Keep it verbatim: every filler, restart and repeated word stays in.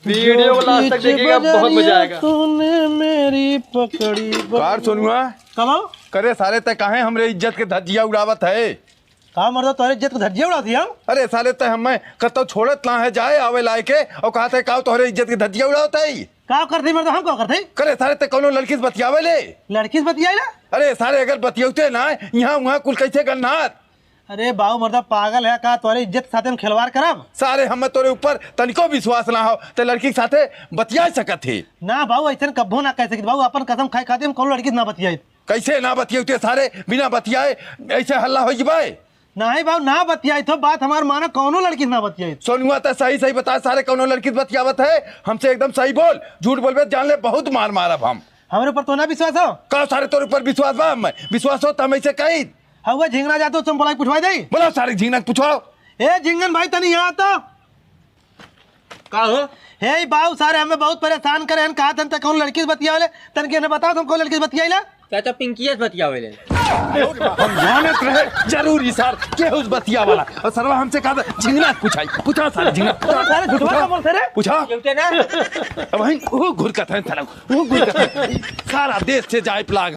वीडियो को लास्ट तक देखिएगा, बहुत मजा आएगा। तूने मेरी पकड़ी कार सोनुआ। कब आओ? करे सारे, तै काहे हमरे इज्जत के धज्जिया उड़ावत है? का मर्दा, तोहरे इज्जत के धज्जिया उड़ावत ही हम? अरे साले, तै हमें कतौ छोड़त ना है, जाए आवे लाए के, और कहत है का तोहरे इज्जत के धज्जिया उड़ावत है? का करत ही मर्दा, हम का करत ही? करे साले, तै कौनो लड़की से बतियावे ले? लड़की से बतियाई ना? अरे साले, अगर बतियौते ना, यहाँ वहाँ कुल कैसे गन्नात? अरे बाऊ मर्दा, पागल है का? तोरे इज्जत के साथे हम खिलवाड़ करब? सारे, हमें तोरे ऊपर तनिको विश्वास ना हो, ते लड़की के साथे बतिया सकत हे। ना बाऊ, ऐसन कब्बो ना कह सकित बाऊ, अपन कसम खाए खातिर हम कौनो लड़की से ना बतियाई। कैसे ना बतियौते सारे, बिना बतियाए ऐसे हल्ला हो जबाए? नहीं बाऊ, ना बतियाई तो बात हमार माना, कौनो लड़की से ना बतियाई। सोनुआ, ते सही सही बता सारे, कौनो लड़की से बतियावत है? हमसे एकदम सही बोल, झूठ बोलबे जान ले बहुत मार मारब हम। हमरे ऊपर तो ना विश्वास हो? का सारे तोरे ऊपर विश्वास बा? हमें विश्वास हो तो हम ऐसे कही। हउआ झिंगना जातो, तुम बोलाई पुछवाई दे। बोला सारे झिंगना के पुछवाओ। ए झिंगन भाई, तनी यहाँ तो। का हो? हे बाऊ, सारे हमें बहुत परेशान करे हैं, कहा तन तक कौन लड़की से बतियावले, तन के ने बताओ तुम कौन लड़की से बतियाइला? चाचा पिंकिया से बतियावले। हम जानत रहे जरूर ई सार केहू से बतियावला। और सरवा हमसे कहा था झिंगना के पुछाई, पुछा सारे झिंगना। सारे झुठवा का बोलते रे? पुछा। क्यों ना? अब वहीं वो घुरकत है साला, वो घुरकत है। सारा देश से जाए प्लाग।